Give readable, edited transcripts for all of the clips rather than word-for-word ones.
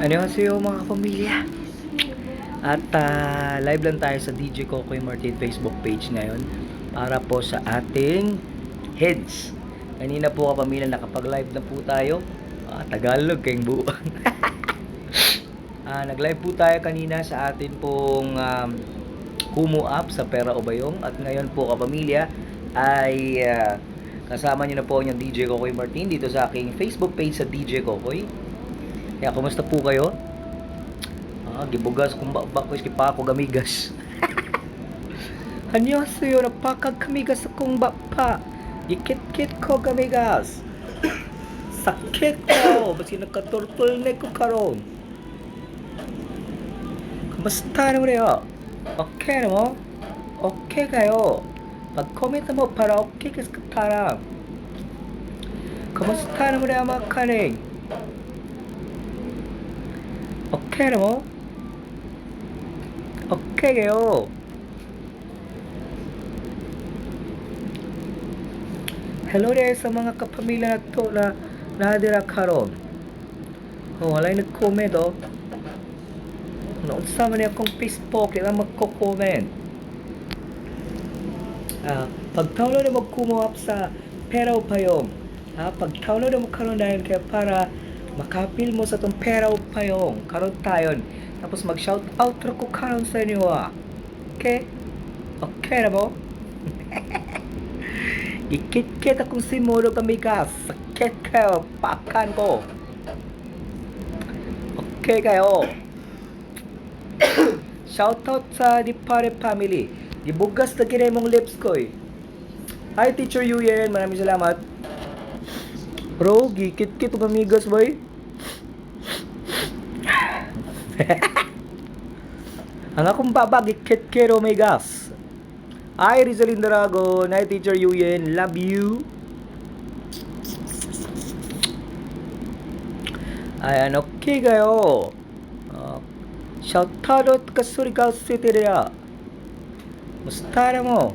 Haseyo mga pamilya. At live lang tayo sa DJ Kokoy Martin Facebook page ngayon para po sa ating heads. Kanina po kapamilya nakapag-live na po tayo. Tagalog kayong buwan. Nag-live po tayo kanina sa atin pong Kumu app sa Pera o Bayong. At ngayon po kapamilya ay kasama nyo na po yung DJ Kokoy Martin dito sa aking Facebook page sa DJ Kokoy. Kaya kumusta po kayo? Gibugas kung bako pa ako gamigas. Annyeonghaseyo, napakag kamigas akong bapa. Gikit-kit ko gamigas. Sakit ko, basi nakaturtulnek ko karon. Kumusta naman niyo? Okay na mo? Okay kayo? Pag-comment na mo para okay kas katara. Kumusta naman niyo mga kaning? Okay na mo? Okay kayo? Hello there sa mga kapamilya na to na nadira karon. Walay nag-comment noon sa man akong Facebook, di na magko-comment. Pag-download na mag-kumuap sa Pera o Bayong. Pag-download na magkaroon dahil kaya para makapil mo sa itong Pera o Bayong. Karon tayo. Tapos mag-shout out ra ko karon sa inyo. Okay? Okay na mo? Ikit-kit akong simuro kamigas. Sakit kayo. Pakan ko. Okay kayo. Shout out sa Dipare family. Gibugas na kinay mong lips ko eh. Hi Teacher Yuyen. Maraming salamat. Bro, gikit-kit o kamigas boy. Ang akong babag gikit-kit o kamigas. Hi Rizalyn Dragon. Hi Teacher Yuyen. Love you. Ayan, okay kayo. Shout out ka Surigao City rea. Musta na mo?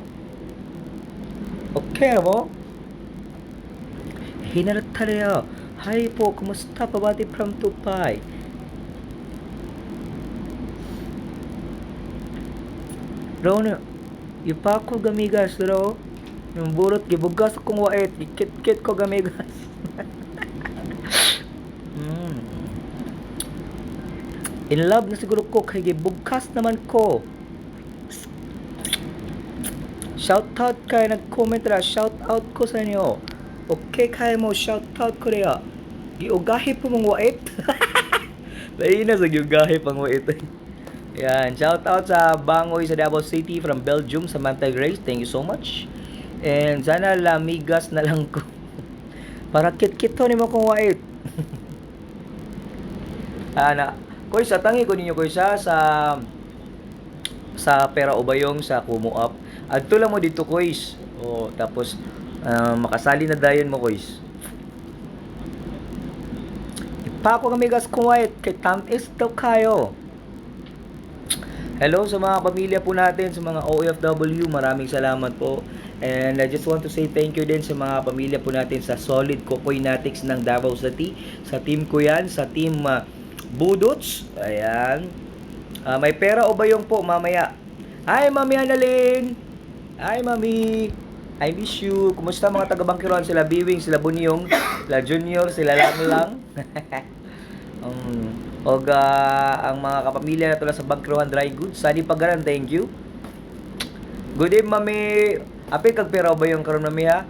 Okay na mo? Hinarata rea. Hi po, kumusta pabati from Tupay? Bro, ipa ko gamigas, bro. Yung burot, gibugas akong wait. Gikit-kit ko gamigas. In love na siguro ko kay gibugas naman ko. Shout out kay nag-comment ra, shout out ko sa inyo. Okay kay mo, shout out ko rea. Giugahi po mong wait. Lain na sa giugahi pang wait. Yan, shout out sa Bangoy sa Davao City from Belgium, Samantha Grace. Thank you so much. And sana lamigas na lang ko. Para kit-kit to ni mo kung wait. Koy sa tangi ko ninyo koy sa Pera o Bayong sa Kumu app. Adto lang mo dito koy. Tapos makasali na dayon mo koy. Ipa ko kamigas kung wait kay tamis daw kayo. Hello sa mga pamilya po natin, sa mga OFW, maraming salamat po. And I just want to say thank you din sa mga pamilya po natin sa solid Kokoy Natics ng Davao City. Sa team ko yan, sa team Budots. Ayan. May Pera o Bayong po mamaya. Hi Mami Annalyn. Hi Mami. I miss you. Kumusta mga taga-Bangkiron? Sila Biwing, sila Bunyong, sila Junior, sila Lang. Ang mga kapamilya na tula sa Bangkirohan Dry Goods. Sani Pagaran, thank you. Good day, Mami. Apil kag Pera o Bayong karon Mami ha?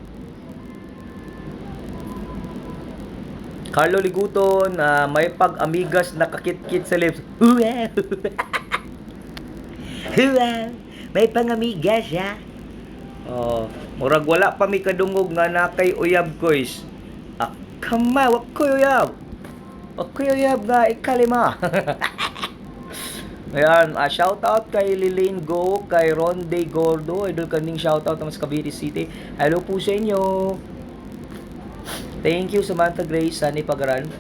Carlo Liguton, may pag-amigas na kakit-kit sa lips. May pang-amigas ha? Murag wala pa mi kadungog nga nakay uyab kois. Kama, wak ko uyab. Wak ko uyab nga ikalima. Ayan, shout out kay Lilane Go, kay Ronde Gordo. Idol kaning shout out ng Cavite City. Hello po sa inyo. Thank you Samantha Grace, Sani Pagaran.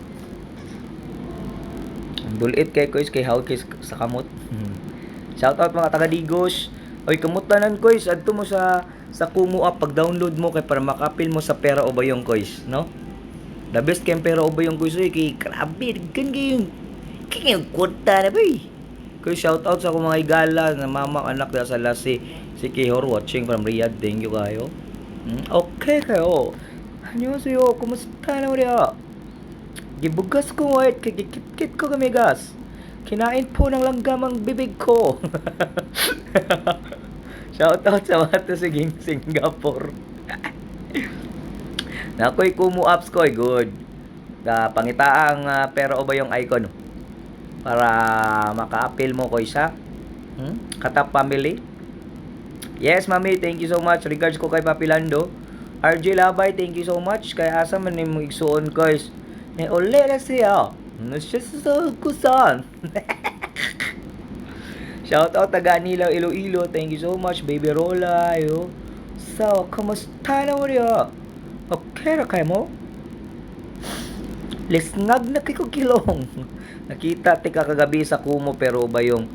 Bulit kay Kois, kay How kay sa kamot. Shout out mga taga Digos. Oy, kamutanan Kois, adto mo sa Kumu app, pag-download mo kay para makapil mo sa Pera o Bayong Kois, no? The best kay Pera o Bayong kuy kay grabe gan kayong kwarta na ba eh. Kay shout out sa akong mga igala na mama anak da sa si Keeyo watching from Riyadh. Thank you kayo. Okay kayo. Haseyo, kumusta na mo diya? Gibugas ko white, kikit ko kamigas. Kinain po ng langgam ang bibig ko. Shout out sa mga to sa Singapore. Nakoy kumu apps ko, good. Pangitaang Pera o ba yung icon para maka-appeal mo ko isa. Katap family. Yes, mami, thank you so much. Regards ko kay Papilando. RJ Labay, thank you so much. Kaya asa man mo igsuon guys. Uli na siya. Siya sa kusan. Shout out taga Nilaw Iloilo. Thank you so much, baby Rola. Yo. So, kamusta na mo riya? Okay ra kay mo? Lisngag na kay ko kilong. Nakita ti ka kagabi sa Kumo pero ba yung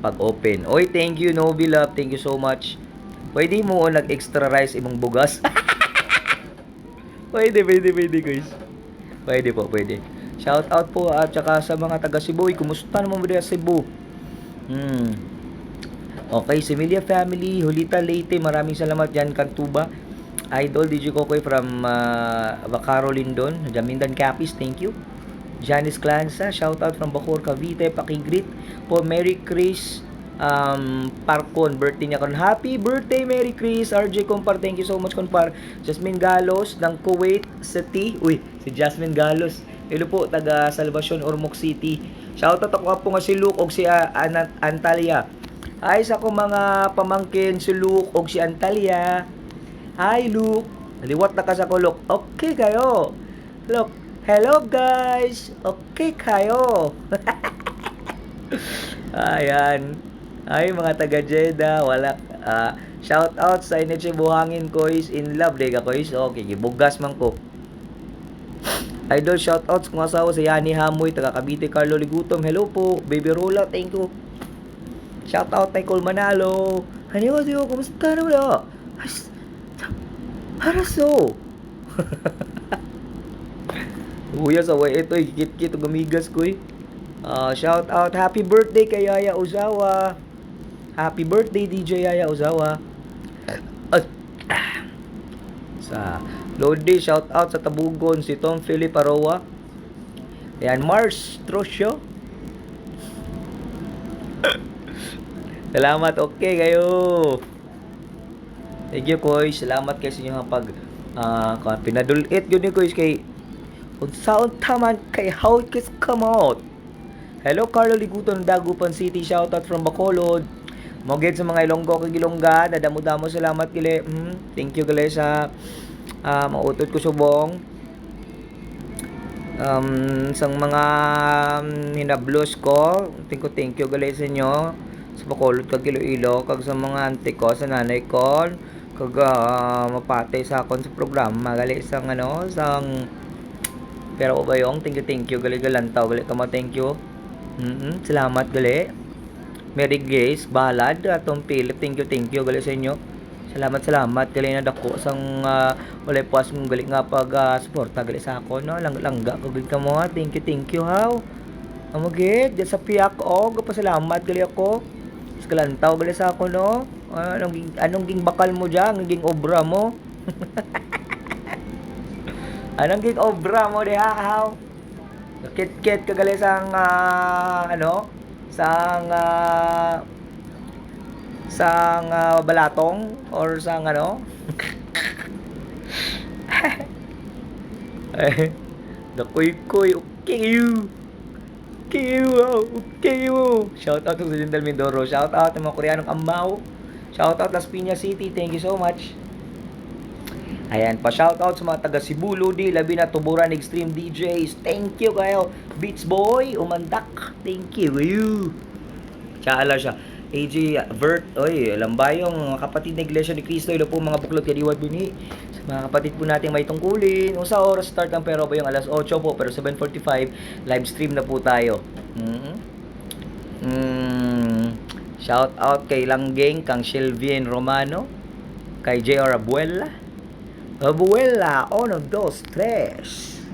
pag-open. Oy, thank you Novi Love. Thank you so much. Pwede mo nag-extra rice imong bugas? pwede guys. Pwede po, pwede. Shout out po at saka sa mga taga Cebu. Kumusta naman mo diya Cebu? Okay, Similia family, Hulita Leyte, maraming salamat dyan, Kantuba. Idol, DJ Kokoy from Bacaro Lindon, Jamindan Capiz, thank you. Janice Clansa, shout out from Bacor, Cavite, pakigreet po, Merry Chris, Parkon, birthday niya kon. Happy birthday, Merry Chris. RJ Compar, thank you so much Compar. Jasmine Galos ng Kuwait City. Uy, si Jasmine Galos. Hello po, taga Salvacion, Ormoc City. Shoutout ako po nga si Luke o si Antalya. Ay, sa ko mga pamangkin si Luke o si Antalya. Hi Luke. Naliwat na ka sa kulok. Okay kayo. Look. Hello guys. Okay kayo. Ayan. Ay, mga taga Jeddah. Wala. Shout out sa inyo buhangin kois in love. Lega kois. Okay, gibugas man ko. Idol, shoutouts kung asawa sa Yani Hamoy, taga Cavite, Carlo Ligutom. Hello po, Baby Rola, thank you. Shoutout kay Col Manalo. Haseyo, kumusta na wala? Haraso. Uya sa way ito, kikit-kit gamigas ko eh. Shoutout, happy birthday kay Yaya Ozawa. Happy birthday DJ Yaya Ozawa. Sa Lodi, shout out sa Tabugon si Tom Philip Aroa. Ayan, Mars Trosyo. Salamat, okay kayo. Thank you, Koy. Salamat kayo sa inyong pag pinadulit yun ni Koy kay unsaon taman kay how it come out. Hello, Carlo Liguton, Dagupan City. Shout out from Bacolod. Moged sa mga Ilonggo kay Ilongga, nadamo-damo salamat kile. Thank you gali sa mautot ko subong. Sang mga hinablos ko, thank you gali sa inyo. Sa Bacolod kag Iloilo, kag sa mga auntie ko, sa nanay ko, kag mapatay sa akon sa programa gali sang sang Pera o Bayong. Thank you gali galantaw gali kamo, thank you. Salamat gali. Mary Grace, Balad, atong Philip, thank you gali sa inyo. Salamat gali na dako sang walay puas mong gali nga pag suporta gali sa ako no, langga ko gid kamo ha. Thank you how. Amogit, sa piyak og pasalamat gali ako. Sa galantaw gali sa ako no. Anong ging bakal mo diyan, ging obra mo? Anong ging obra mo diha how? Kit ka gali sang sang balatong or sang Kokoy Keeyo. Shout out to Jindal Mindoro. Shout out to mga Koreanong Amaw. Shout out Las Piñas City. Thank you so much. Ayan, pa-shout out sa mga taga Cebu, Lodi, labi na Tuburan Extreme DJs. Thank you kayo. Beats Boy, Umandak. Thank you. Tsala siya. AJ Vert, Bayong, mga kapatid na Iglesia ni Cristo, ilo po mga buklot kadiwat bini. Sa mga kapatid po natin may tungkulin. Sa oras start ang Pera Bayong alas 8 po, pero 7:45 live stream na po tayo. Shout out kay Langgeng, kang Shelvien Romano, kay JR Abuela, 1, 2, 3.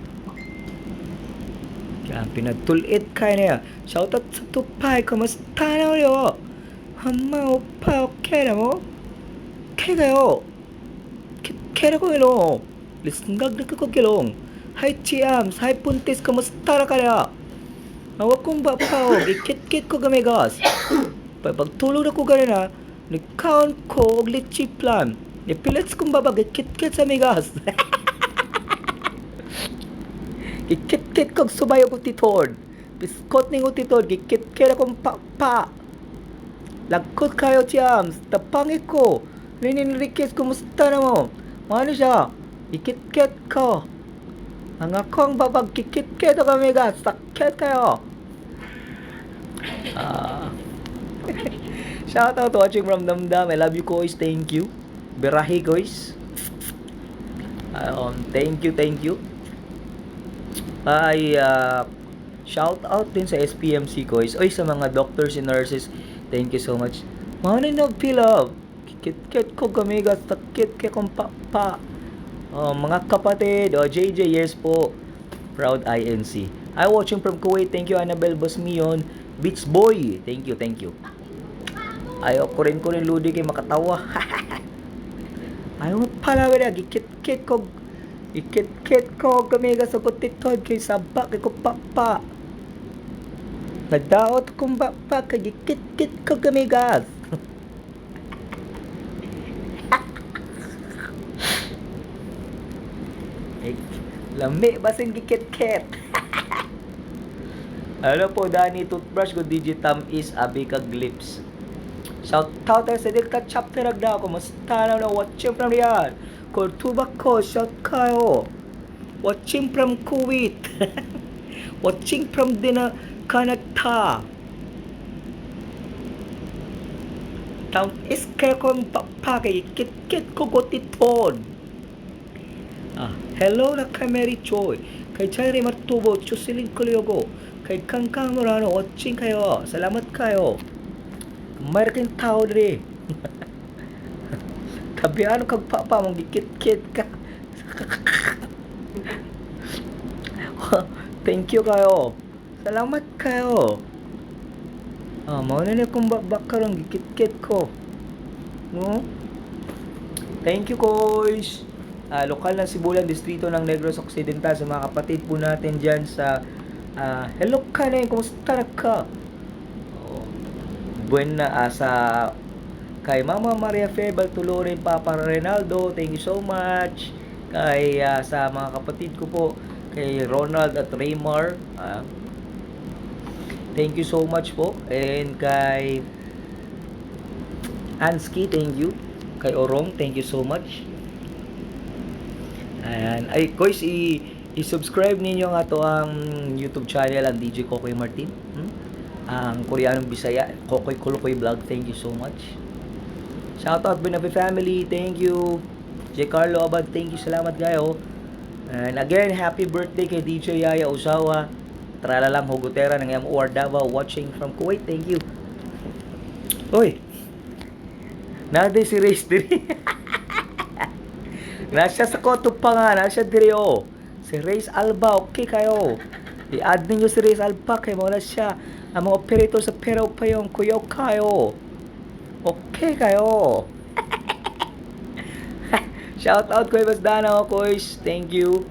Yan, pinatulit kayo na yan. Shoutout sa tupay, kamusta na ulit? Hama, opa, okay na mo? Okay kayo? Okay na ko ilong. Lisngag na ko kilong. Hi Chiams, hi Puntis, kamusta na kaya? Awak kong bapaw, ikit-kit ko gamigas. Pagtulog na ko ganina, ni Kaon ko og litchi plan. Ipilits kong babag, ikit-kit sa migas. Gikit-kit kong subayo ko titod. Biskot ning utitod, gikit-kit akong pa. Lagkot kayo, Chiams. Tapangit ko. Rininrikis, kumusta na mo? Ano siya? Gikit-kit ko. Ang akong babag, gikit-kit ako amigas. Sakit kayo. Shout out to watching from Damdam. I love you, guys. Thank you. Birahi, guys. Thank you. Ay, shout out din sa SPMC guys. Oy, sa mga doctors and nurses, thank you so much. Mga nag-feel up. Kit ko gamigas, takit kay kong pa. Mga kapatid, JJ, yes po. Proud INC. I watching from Kuwait. Thank you, Annabelle Basmion. Beach Boy. Thank you. Ayaw ko rin ludi kay makatawa. Ayaw pala wala, gikit ko. Ikit-kit ko gamiga sa kutitod kay sabak kay ko pa. Nagdaot kong pa kay ikit-kit ko gamigas. Lameh basing gikit-kit. Ano po Dani, toothbrush ko digitam is abi kag lips. Shout out sa dito chapter agda ko musta na watching from Riyadh. Tobacco, shout kayo. Watching from Kuwait. Watching from Canada. Tang is kayo kong papakay. Kit ko gotitod. Hello na kay Mary Choi. Kay Chairi Matubo, Chusiling Kulyogo. Kay Kangkang Murano, watching kayo. Salamat kayo. Mayroon tao diri. Kabiano kag papa mong gikit-kit ka. Thank you kayo. Salamat kayo. Mao na kung bakarong gikit-kit ko. No? Thank you guys. Lokal ng Sibulan, distrito ng Negros Occidental, sa mga kapatid po natin diyan sa hello ka na, kumusta ka? Buena sa kay Mama Maria Febal Tulorin, Papa Renaldo, thank you so much. Kay sa mga kapatid ko po, kay Ronald at Raymar, thank you so much po. And kay Ansky, thank you. Kay Orong, thank you so much. And ay guys, i-subscribe ninyo nga to ang YouTube channel ang DJ Kokoy Martin. Ang Koreanong Bisaya, Kokoy Vlog, thank you so much. Shoutout Binabi family, thank you. J. Carlo Abad, thank you, salamat kayo. And again, happy birthday kay DJ Yaya Osawa. Tralalang Hugutera ng MOR Davao, watching from Kuwait, thank you. Uy, nade si Race diri. Nasya sa koto pa nga, nasya diri o. Si Race Alba, okay kayo. I-add ninyo si Race Alba, kay muna siya ang mga operator sa Pera Bayong, kuyaw kayo. Okay kayo. Shout out kay Basdana, guys. Thank you.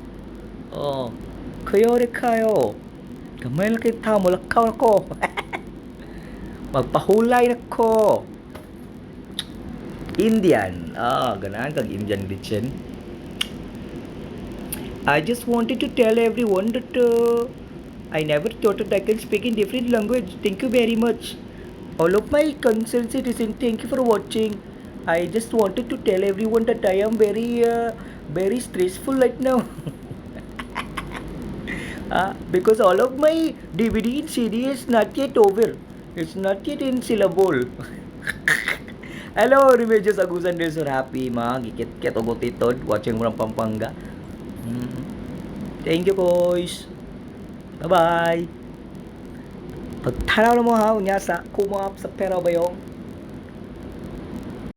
Kayo rin kayo. Kamay lang kayo tamo, lakaw ako. Magpahulay na ko. Indian. Ganaan kag Indian ditchen. I just wanted to tell everyone that I never thought that I can speak in different language. Thank you very much. All of my concerned citizens, thank you for watching. I just wanted to tell everyone that I am very stressful right now. Because all of my DVD and CD is not yet over. It's not yet in syllable. Hello, Remedios Agusan Del Sur. Happy mga gikit-kit o gutitod watching from Pampanga. Thank you guys. Bye-bye. Pagtanaw na mo ha, unya sa kumap sa Pera Bayong.